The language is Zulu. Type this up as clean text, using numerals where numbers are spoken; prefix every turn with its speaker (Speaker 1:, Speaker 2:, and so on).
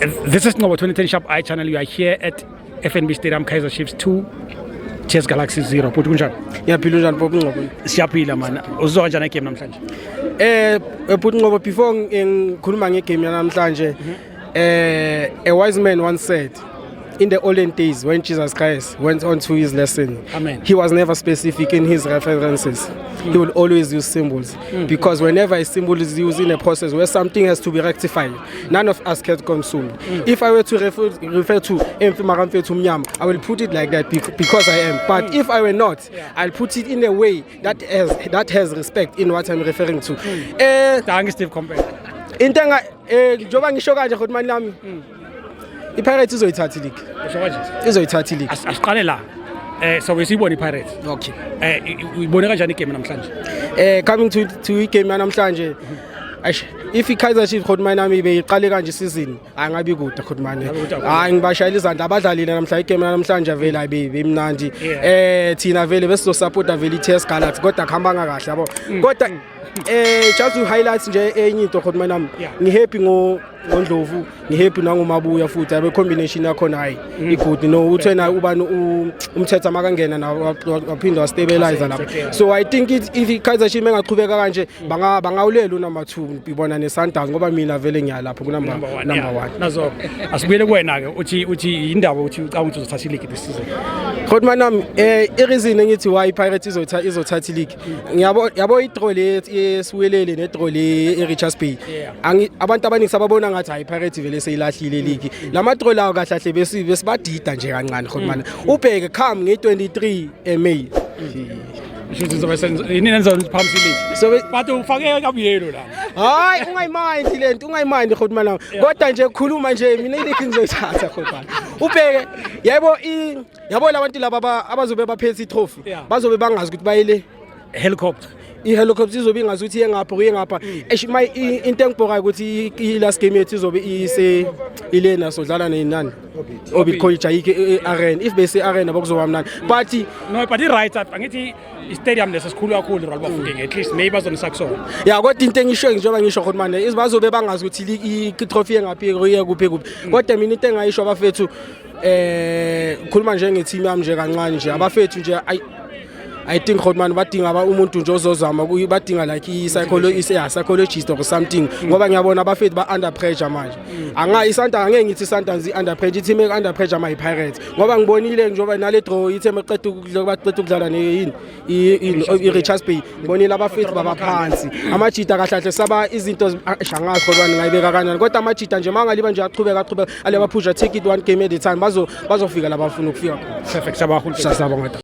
Speaker 1: This is Ngobo 2010 Sharp Eye Channel. You are here at FNB Stadium, Kaizer Chiefs 2, TS Galaxy 0. Bhuti, kunjani?
Speaker 2: Ngiyaphila, unjani, Bob Ngcobo?
Speaker 1: Siyaphila man. Uzizwa kanjani igame namhlanje?
Speaker 2: Bhuti Ngcobo, before ngikhuluma ngegame yanamhlanje, a wise man once said, in the olden days when Jesus Christ went on to his lesson,
Speaker 1: Amen.
Speaker 2: he was never specific in his references. He will always use symbols because whenever a symbol is used in a process where something has to be rectified, none of us can consume. If I were to refer to Mfi Maramfethu Mnyama, I will put it like that because I am. But if I were not, I'll put it in a way that has respect in what I'm referring to.
Speaker 1: Dankie, Steve Komphela.
Speaker 2: Into enga njengoba ngisho kanje, Khotmani lami, iPirates izoyithatha ileague.
Speaker 1: Usho kanje.
Speaker 2: Izoyithatha ileague.
Speaker 1: Asiqale la. So besiyibona iPirates.
Speaker 2: Okay.
Speaker 1: Uyibone kanjani igame namhlanje?
Speaker 2: Coming to igame yanamhlanje, eish, if iKaizer Chiefs, Khotmani nami, beyiqale kanje season, angabi kude, Khotmani.
Speaker 1: Ngabe kude kakhulu.
Speaker 2: Hayi, ngibashayela izandla abadlalile namhla. Igame yanamhlanje vele ayibe bemnandi. Thina vele besizosupporta vele iTS Galaxy, kodwa kuhambanga kahle, yabo. Kodwa just to highlight nje enye into, Khotmani nami, ngihappy ngoNdlovu, ngihappy nangoMabuya futhi abe combination yakhona, hayi, igood. No, uthena ubani, umthetho makangena na waphinda wastabilize lapha. So I think if iKaizer Chiefs engaqhubeka kanje, bangawulela unumber 2 ibona neSundowns, ngoba mina vele ngiyalapha ku number
Speaker 1: Number 1.
Speaker 2: Number 1.
Speaker 1: Nazo asibuyele kuwena ke, uthi indaba uthi ucabanga ukuthi uzothatha ileague this season.
Speaker 2: Kodwa nami ireason engithi why iPirates izothatha ileague, ngiyabo, yabo, idraw le eSiwelele nedraw le eRichards Bay. Abantu abaningi sababona ngathi hayi, iPirates vele seyilahlile league. Lama draw lawo kahle kahle besibadida nje kancane, Khotman. Ubheke come nge23 eMay.
Speaker 1: Usho ukuthi izobe senza yini, nenza phambi league.
Speaker 2: So
Speaker 1: But ufake kabuyelo la.
Speaker 2: Hayi, ungayimind lento, ungayimind, Khotman. Kodwa nje khuluma nje mina, ileague ngizoyithatha, Khotman. Ubheke, yebo, yabo labantu laba abazobe baphethe itrophy, bazobe bangazi ukuthi bayile
Speaker 1: Helicopter.
Speaker 2: I-helicopter izobe ingazi ukuthi iye ngapha, kuye ngapha. Eish, into engibhokayo ukuthi i-last game yethu izobe ise ilena, sodlala nenani, Orbit College, ayikho e-arena. If bese arena bokuzoba mnandi, but
Speaker 1: No, but i-right, angithi i-stadium leso sikhulu kakhulu, Royal Bafokeng, at least maybe bazonisa kusona.
Speaker 2: Ya, kodwa into engisho, njengoba ngisho, Khotmane, bazobe bangazi ukuthi i-trophy engaphi, iye kuphi kuphi. Kodwa mina into engayisho, abafethu, khuluma nje nge-team yami nje kancane nje, abafethu nje, I think, Khotman, badinga umuntu nje ozozama badinga like i-psycholo yeah, psychologist or something, ngoba ngiyabona abafethu ba under pressure manje. Anga iSundowns, angeke ngithi iSundowns i-under pressure, i-team e-under pressure ma i-Pirates, ngoba ngibonile njengoba nale draw ithe meqeda ukudlala, baqeda ukudlala neyini, i-Richards Bay, ngibonile abafethu babaphansi, amajita kahle kahle saba izinto shangazi, Khotman, ngayibeka kanjani, kodwa amajita nje mangaliba nje aqhubeka aqhubeka ale baphusha, take it one game at a time, bazofika la bafuna ukufika khona.
Speaker 1: Perfect, siyabonga.
Speaker 2: Sasabonga.